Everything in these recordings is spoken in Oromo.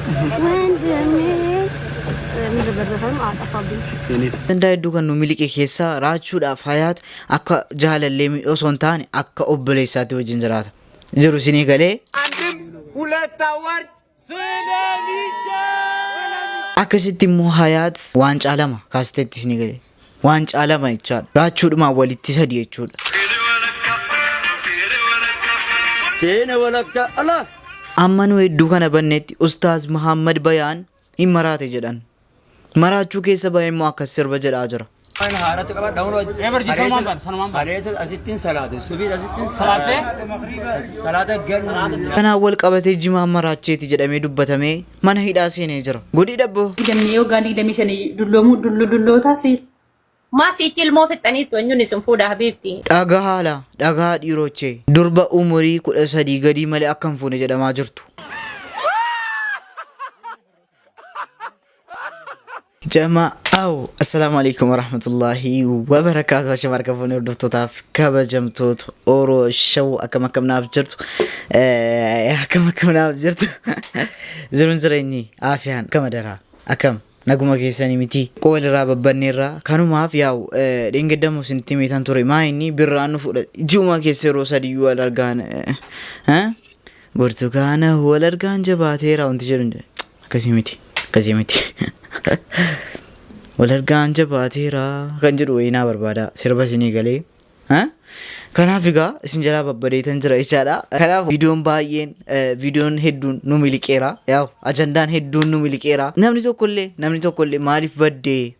ወንድሜ ምን ነበር ዘፈኑ? አጠፋብኝ። Ajandaa hedduu kan nu miliqe keessaa Raachuudhaaf Hayaat akka jaalallee osoo hin taane akka obboleessaatti wajjin jiraata. Jiru isinii galee akkasitti immoo Hayaat waancaa lama kaasteetti isinii galee. Waancaa lama jechaadha. Raachuudhumaan walitti sadi jechuudha. Seena walakkaa ala. Amma nu hedduu kana bannetti Ustaaz Muhammad Bayaan hin maraate jedhan. Maraachuu keessa bahee immoo akkas sirba jedhaa jira. Haaratti qabadha hunoo. Kaleessa asittiin salaate subii asittiin salaate salaata galu. Kanaan wal qabatee jimaan maraacheeti jedhamee dubbatamee mana hidhaa seenee jira. Godhii dhabboo. Digdamii waggaa 25 dulloomuu dullootaa seera. Maa siichi ilmoo fixxaniitu eenyuun isin fuudha habiibti. Dhagaa haala dhagaa dhiirochee durba umurii 13 gadii malee akka hin fuune jedhamaa jirtu. Jama'aw assalaamu alaikum warahmatullahi wabarakaatu ashama harka fuunee hordoftootaaf kabajamtoota Oro Show akkam akkam naaf jirtu akkam akkam naaf jirtu jiruun jireenyi aafiyaan akkam adaraa akkam naguma keessanii miti qoo walirraa babbanneerraa kanumaaf yaa'u dheengaddamoo isinitti himeetan ture maa inni birraan nu fudha ji'uma keessa yeroo sadiyyuu wal argaan burtukaana wal argaan jabaateera wanti jedhu hin jiru. Akkasii miti akkasii miti wal argaan jabaateera kan jedhu wayii naa barbaada sirba isinii galee. Kanaaf egaa isin jalaa babbadeetan jira jechaadha. Kanaaf viidiyoon baay'een viidiyoon hedduun nu miliqeera. Yaa'u ajandaan hedduun nu miliqeera. Namni tokkollee namni tokkollee maaliif baddee?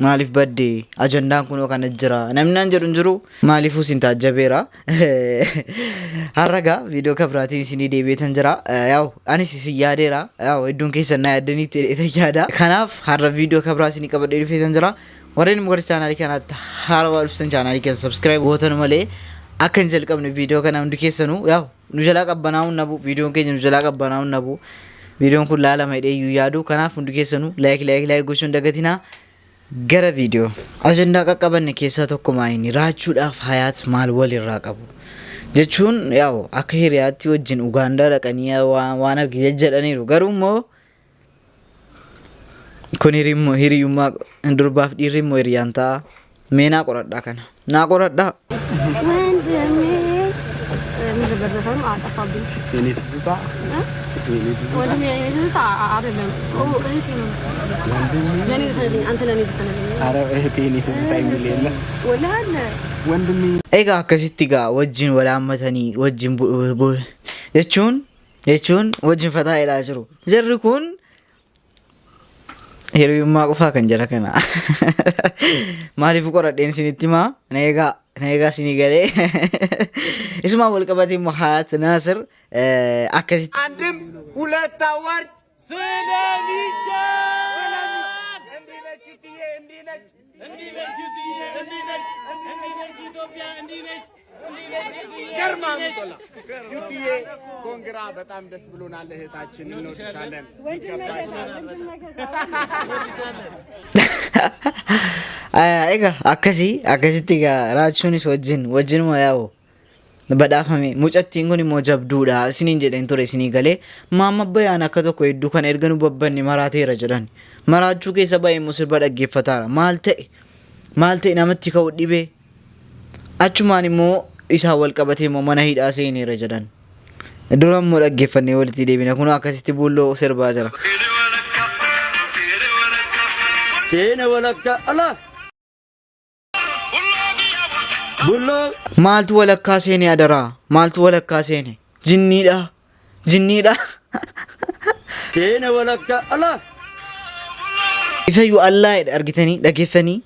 Maaliif baddee? Ajandaan kunoo kana jira. Namni naan jedhu hin jiru. Maaliifuu isin taajjabeera. Har'a egaa viidiyoo kan biraatiin isinii deebi'eetan jira. Yaa'u anis isin yaadeera. Yaa'u hedduun keessan na yaaddaniitti jedheetan yaada. Kanaaf har'a viidiyoo kan biraa isinii qabadhee dhufeetan jira. Warreen immoo gara chaanaalii kanaatti haarawaa dhuftan chaanaalii kana subscribe gootan malee akka hin jalqabne viidiyoo kana hundi keessanuu yaa'u nu jalaa qabbanaa'uun nabu viidiyoon keenya nu jalaa qabbanaa'uun nabu viidiyoon kun laalama jedhee iyyuu yaadu kanaaf hundi keessanuu like like like gochuun dagatinaa gara viidiyoo ajandaa qaqqabanne keessaa tokko maayini Raachuudhaaf Hayaat maal walirraa qabu jechuun yaa'u akka hiriyaatti wajjin Ugaandaa dhaqanii waan arge jajjedhaniiru garuu immoo Kun hiriyummaa durbaaf dhiirri immoo hiriyaan ta'a. Mee naa qoradhaa kana. Naa qoradhaa. ወንድሜ ምን ነበር ዘፈኑ? አጠፋብኝ። የኔ ትዝታ የኔ ትዝታ ወንድሜ የኔ ትዝታ አይደለም። ኦ እህቴ ነው። ለኔ ዝፈንልኝ አንተ ለኔ ዝፈንልኝ። ኧረ እህቴ የኔ ትዝታ የሚል የለ ወላሂ አለ። ወንድሜ Egaa akkasitti egaa wajjin wal haammatanii wajjin jechuun jechuun wajjin fataa jedhaa jiru. Jarri kun hiriyummaa qofaa kan jara kana. Maaliif qoradheen isinitti himaa? Na eegaa na eegaa isinii galee. Isumaan wal qabatee immoo Hayaat Naasir akkasitti. አንድም ሁለት አዋርድ እንዲህ ነች እትዬ፣ እንዲህ ነች፣ ገርማ ምቶላ ዩቲዬ ኮንግራ፣ በጣም ደስ ብሎናል። እህታችን እንወድሻለን። Egaa akkasii akkasitti egaa Raachuunis wajjin wajjinuma yaa'u badhaafame mucattiin kun immoo jabduudha isiniin jedheen ture isinii galee maamma bayaan akka tokko hedduu kana erga nu babbanne maraateera jedhan maraachuu keessa ba'e immoo sirba dhaggeeffataara maal ta'e maal ta'e namatti ka'u dhibee achumaan immoo isaan wal qabatee immoo mana hidhaa seeneera jedhan dura immoo dhaggeeffannee walitti deebina kun akkasitti buulloo sirbaa jira. Seena walakkaa ala. Bulloo. Maaltu walakkaa seene adaraa? Maaltu walakkaa seene? Jinniidha. Jinniidha. Seena walakkaa ala. Isayyuu allaa jedha argitanii dhageessanii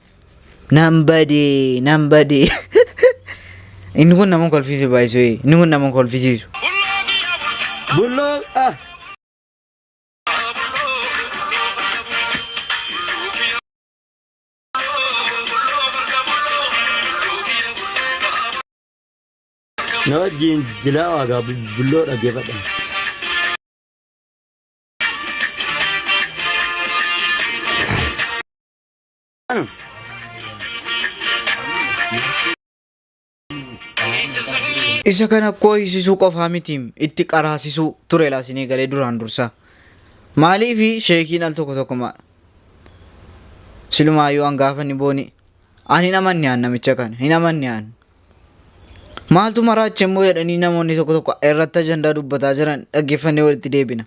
nan badee nan badee. Inni kun nama kolfisiisu baay'isuu inni kun nama kolfisiisu. Bulloo ah. Na wajjin jilaa waagaa bulloo dhaggeeffadha. Isa kana koo hiisisuu qofaa miti itti qaraasisuu ture laasinii galee duraan dursa. Maaliifi sheekiin al tokko tokko ma silumaayyuu an gaafa inni booni ani hin amanne an namicha kana hin amanne an. Maaltu maraache immoo jedhanii namoonni tokko tokko irratti ajandaa dubbataa jiran dhaggeeffannee walitti deebina.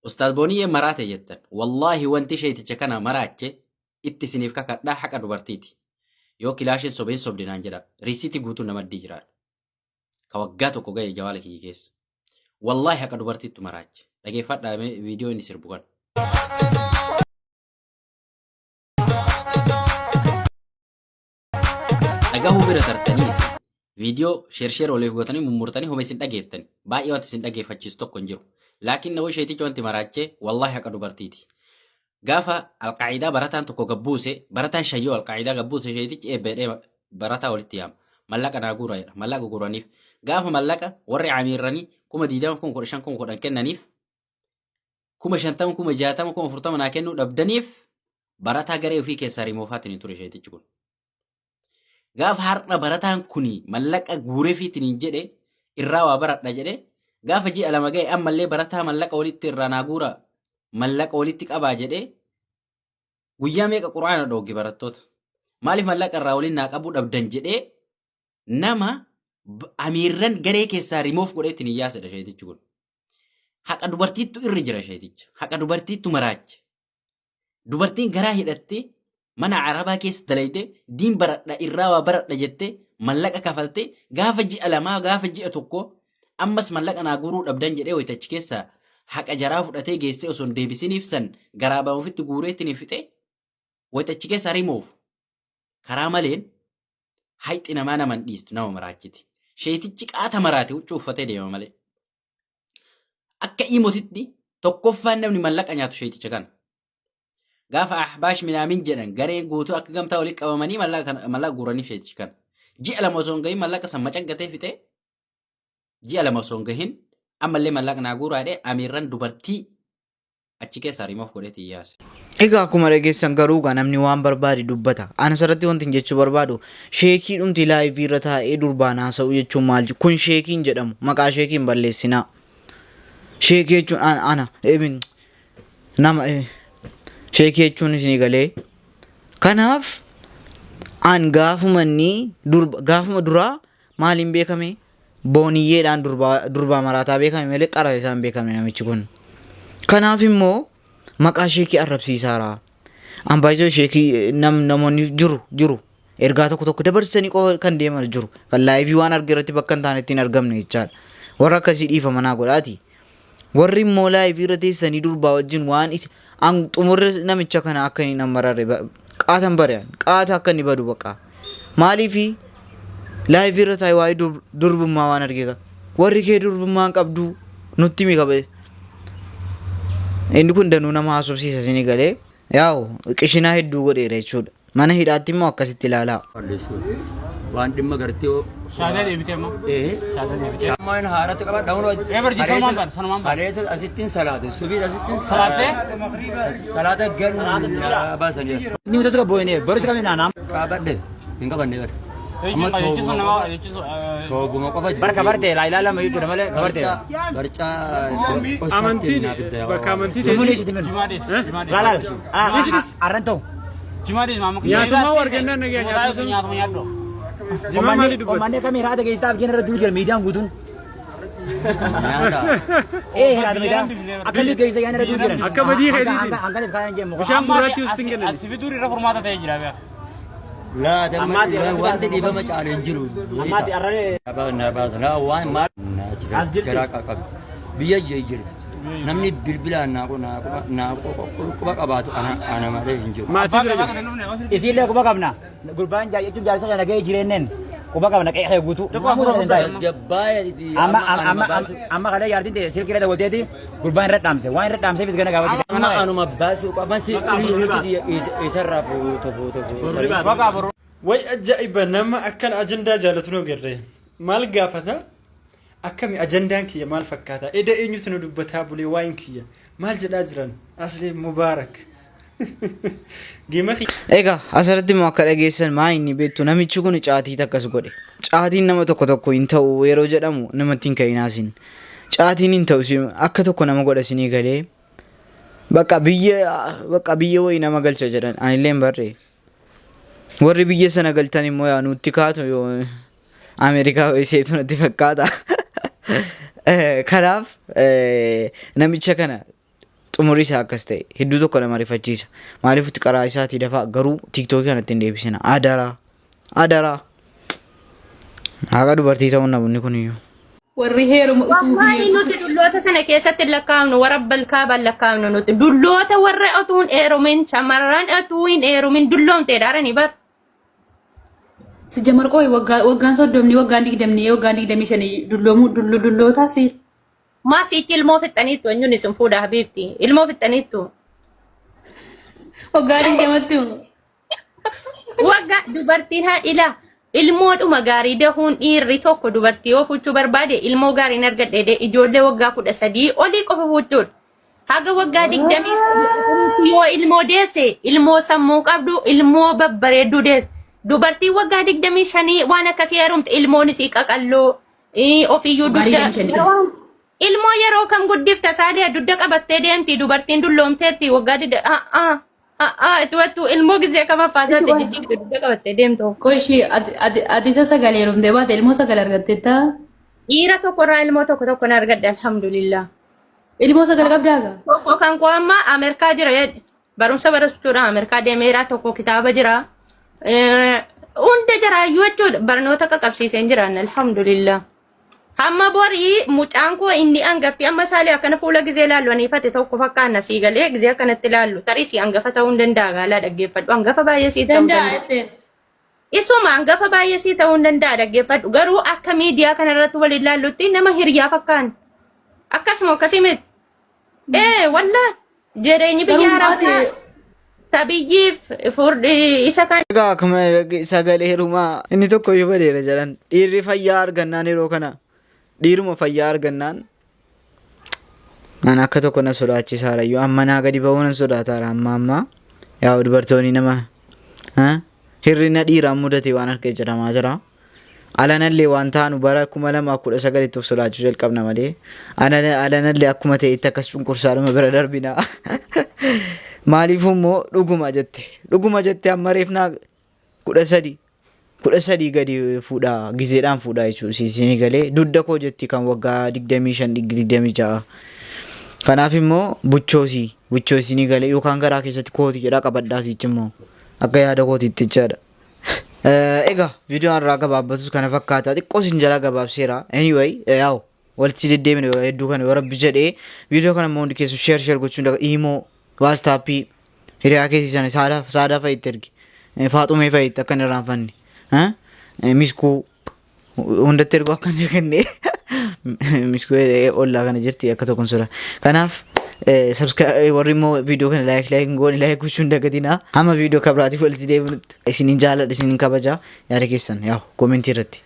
Ustaaz Booniyyee maraate jettan. Wallaahi wanti sheeyticha kana maraache itti isiniif kakadhaa haqa dubartiiti. Yoo kilaashiin sobeen sobde naan jedha. Riisiitii guutuu namaddii jiraadha. Ka waggaa tokko ga'e jawaala kiyya keessa. Wallaahi haqa dubartiittu maraache. Dhageeffadhaa mee viidiyoo inni sirbu kana. Dhagahuu bira tartanii isin viidiyoo sheer sheer waliif gootanii mummurtanii homa isin dhageettani. Baay'ee wanti isin dhageeffachiisu tokko hin jiru. Laakiin nawoo sheeticha wanti maraachee wallaahi haqa dubartiiti. Gaafa alqaa'idaa barataan tokko gabbuuse barataan shayyoo alqaa'idaa gabbuuse sheetichi eebbeedhee barataa walitti yaama. Mallaqa naa guuraa jedha. Mallaqa guuraniif. Gaafa mallaqa warri amiirranii 20,000 15,000 10,000 kennaniif 50,000 60,000 40,000 naa kennuu dhabdaniif barataa garee ofii keessaa rimoofaatiin hin ture sheetichi kun. Gaafa har'a barataan kuni mallaqa guureefiitiin hin jedhe irraa waa baradha jedhe gaafa ji'a 2 ga'e ammallee barataa mallaqa walitti irraa naa guuraa mallaqa walitti qabaa jedhe guyyaa meeqa quraana dhoogge barattoota. Maaliif mallaqa irraa waliin naa qabuu dhabdan jedhee nama amiirran garee keessaa rimoof godhee ittiin iyyaasedha sheetichi kun. Haqa dubartiittu irri jira sheeticha. Haqa dubartiittu maraache. Dubartiin garaa hidhattee mana arabaa keessa dalayde diin baradha irraa waa baradha jettee mallaqa kafaltee gaafa ji'a 2 gaafa ji'a 1 ammas mallaqa naa guuruu dhabdan jedhee wayita achi keessaa haqa jaraa fudhatee geessee osoo hin deebisiniif san garaa baa ofitti guuree ittiin fixee wayita achi keessaa rimoof karaa maleen hayxi namaa nama hin dhiistu nama maraachiti. Sheetichi qaata maraate huccuu uffatee deema malee. Akka imotitti tokkoffaan namni mallaqa nyaatu sheeticha kana. Gaafa ahbaash minaamin jedhan gareen guutuu akka gamtaa walitti qabamanii mallaqa guuraniif sheeticha kana. Ji'a 2 osoo hin gahin mallaqa san macaggatee fixee ji'a 2 osoo hin gahin ammallee mallaqa naa guuraa jedhee amiirran dubartii achi keessaa remove godheeti yaase. Egaa akkuma dhageessan garuu egaa namni waan barbaade dubbata. Ana asirratti wanti hin jechuu barbaadu sheekii dhumti laayivii irra taa'ee durbaan haasa'u jechuun maal kun sheekii hin jedhamu maqaa sheekii hin balleessinaa. Sheekii jechuun ana ana emin nama sheekii jechuun isinii galee. Kanaaf an gaafuma inni durba gaafuma duraa maaliin beekame Booniyyeedhaan durbaa durbaa maraataa beekame malee qara isaa hin beekamne namichi kun. Kanaaf immoo maqaa sheekii arrabsiisaara. An baay'isoo sheekii nam namoonni jiru jiru ergaa tokko tokko dabarsanii qofa kan deeman jiru. Kan laayivii waan arge irratti bakka hin taanetti hin argamne jechaadha. Warra akkasii dhiifama naa godhaati. Warri immoo live irra teessanii durbaa wajjin waan isa an xumurri namicha kana akka inni nan mararre qaatan bare an qaata akka inni badu baqa maaliifi live irra taa'e waa'ee durbummaa waan arge ka warri kee durbummaa hin qabdu nutti himi qabe inni kun danuu nama haasofsiisa isinii galee Yaa'u qishinaa hedduu godheera jechuudha. Mana hidhaatti immoo akkasitti ilaalaa. Balleessuun waan dhimma gartee Shaadaa deebitee amma. Ee. Shaadaa deebitee. Ammaan haaratti qaba dhawun Ee barjii sanumaan baan sanumaan baan. Kaleessa asittiin salaate subii asittiin Salaattee? Salaata galma baasanii. Ni utas ka boyne barus kami na Qabadhe hin qabanne bar. Jechuun jechuun nama jechuun Toobuma qofa. Barka barte la ilala ma yutu male barte. Barcaa Amantiin bakka amantii Sumuni teessee shi dimin. Jimaa dhees. Jimaa dhees. La la. Arran ta'u. Jimaa dhees maama. Nyaatuma wargannaan nagaa nyaatuma sun. Nyaatuma nyaadhu. Jimaa maalii dubbata? Ommanne kami raada geessaaf jena irra duru jira miidiyaan guutuun. Nyaata. Ee raada miidiyaan akka inni geessa yaana irra duru jiran. Akka badii keetiitiin. Hanga kan jennu. Bishaan gurraattii usitti hin kennan. As fiduun irra furmaata ta'ee jira beekaa. Laa wanti dhiifama caalu hin jiru. Ammaati arrane. Na baasa na waan maal As jirti. garaa qabdi. Biyya jirti. Namni bilbilaan naa naa quba qabaatu ana malee hin jiru. Maatii bira jirti. Isiillee quba qabna. Gurbaan jechuun jaarsa kana gahee jireenneen quba qabna qe'ee guutuu. Tasgabbaa'ee Amma amma amma kana jaartiin ta'e silkii irra dabalteeti gurbaan irra dhaamse waan irra dhaamseefis gana gaafachuu. Amma anuma baasuu qaban si isarraa fuuta fuuta fuuta. Way ajaa'iba nama akkan ajandaa jaalatu nu agarre. Maal gaafata? Akkami ajandaan kiyya maal fakkaata? Eda eenyutu nu dubbataa bulee waa'een kiyya? Maal jedhaa jiran? Asli Mubaarak. Geema kiyya. Egaa asirratti immoo akka dhageessan maa inni beektu namichi kun caatii akkas godhe. Caatiin nama tokko tokko hin ta'u yeroo jedhamu namatti hin ka'inaa isin. Caatiin hin ta'u isin akka tokko nama godha isinii galee. Bakka biyya bakka biyya wayii nama galcha jedhan anillee hin barree. Warri biyya sana galtan immoo yaa nutti kaatu yoo Ameerikaa wayii seetu natti fakkaata. Kanaaf namicha kana xumurri isaa akkas ta'e hedduu tokko nama rifachiisa. Maaliif itti qaraa isaatii dafaa garuu tiiktookii kanatti hin deebisina. Adaraa adaraa. Haqa dubartii ta'uun namoonni kun iyyuu. Warri heeruma utuu hin Wallahi heerumin. nuti dulloota sana keessatti hin lakkaa'amnu warra balkaabaan lakkaa'amnu nuti dulloota warra utuu hin heerumin shamarran utuu hin heerumin dulloomte daarani bar. Si jamar qoy waggaa waggaan soddomni waggaan digdamni waggaan 25 dulloomuu dullootaa si. Maa siichi ilmoo fixxaniittu eenyuun isin fuudha habiibti ilmoo fixxaniittu. Waggaa 20tti moo? Waggaa dubartiin haa ilaa ilmoodhuma gaarii dahuun dhiirri tokko dubartii yoo fuuchuu barbaade ilmoo gaariin argadhe jedhee ijoollee waggaa 13 olii qofa fuuchuudha. Haga waggaa 23 yoo ilmoo deesse ilmoo sammuu qabdu ilmoo babbareedduu deesse. Dubartiin waggaa 25 waan akkasii heerumte ilmoon isii qaqalloo ofiiyyuu Waggaa dugda 25. Ilmoo yeroo kam guddifta saaliya dugda qabattee deemti dubartiin dulloomteetti waggaa digda a'aa ilmoo gizee kam affaasaatti jijjiirte dugda qabattee deemtu. Qoy ishee ati ati ati isa sagal heerumtee baate ilmoo sagal argatteettaa? Dhiira tokko irraa ilmoo tokko tokko na argadhe alhamdulillah. Ilmoo sagal qabdaa gaa? Tokko kan koo amma Ameerikaa jira jedhe. Barumsa barachuudhaan Ameerikaa deemeera tokko kitaaba jira. Hunda jiraayyuu jechuudha barnoota qaqabsiiseen jiraan alhamdulillah. Hamma borii mucaan koo inni hangafti amma saalee akkana fuula gizee laallu aniifate tokko fakkaanna sii galee gizee akkanatti laallu tarii sii hangafa ta'uu hin danda'a gaalaa dhaggeeffadhu hangafa baay'ee sii ta'uu Danda'a danda'a. jetteen. Isuma hangafa baay'ee sii ta'uu hin danda'a dhaggeeffadhu garuu akka miidiyaa kanarratti waliin laallutti nama hiriyaa fakkaan akkasuma akkasii miti. Ee wallaa jireenyi biyya Garuu arabaa baate tabiyyiif furdi isa kan Egaa akkuma sagalee heerumaa inni tokko iyyuu badeera jedhan dhiirri fayyaa argannaan yeroo kana dhiiruma fayyaa argannaan an akka tokko na sodaachisaara iyyuu amma naa gadi ba'uu nan sodaataara amma amma yaa dubartoonni nama hir'ina dhiiraan mudate waan argee jedhamaa jira. Alanallee waan taanu bara 2019tti of sodaachuu jalqabna malee alanallee akkuma ta'etti akkas cunqursaadhuma bira darbina. Maaliifuu immoo dhuguma jette dhuguma jette amma reefnaa 13 13 gadi fuudhaa gizeedhaan fuudhaa jechuudha isiin galee dugda koo jetti kan waggaa 25 26. Kanaaf immoo buchoosii buchoosii ni galee yookaan garaa keessatti kooti jedhaa qabadhaa sichi immoo akka yaada kootiitti jechaadha. Egaa viidiyoon har'aa gabaabbatus kana fakkaata. Xiqqoo isin jalaa gabaabseera. Anyway, yaa'u walitti deddeebine hedduu kana yoo rabbi jedhee viidiyoo kana immoo hundi keessu share share gochuun daga iimoo waastaappii hiriyaa keessi sana saadaa saadaa fa'itti ergi. Faaxumee fa'itti akka hin irraanfanne. Miskuu hundatti erguu akka hin daganne miskuu ollaa kana jirti akka tokkon soda. Kanaaf subscribe warri immoo viidiyoo kana like like hin goone like gochuu hin dagatinaa. Hamma viidiyoo kabiraatiif walitti deebinutti isinin jaaladha isinin kabaja yaada keessan yaa'u koomentii irratti.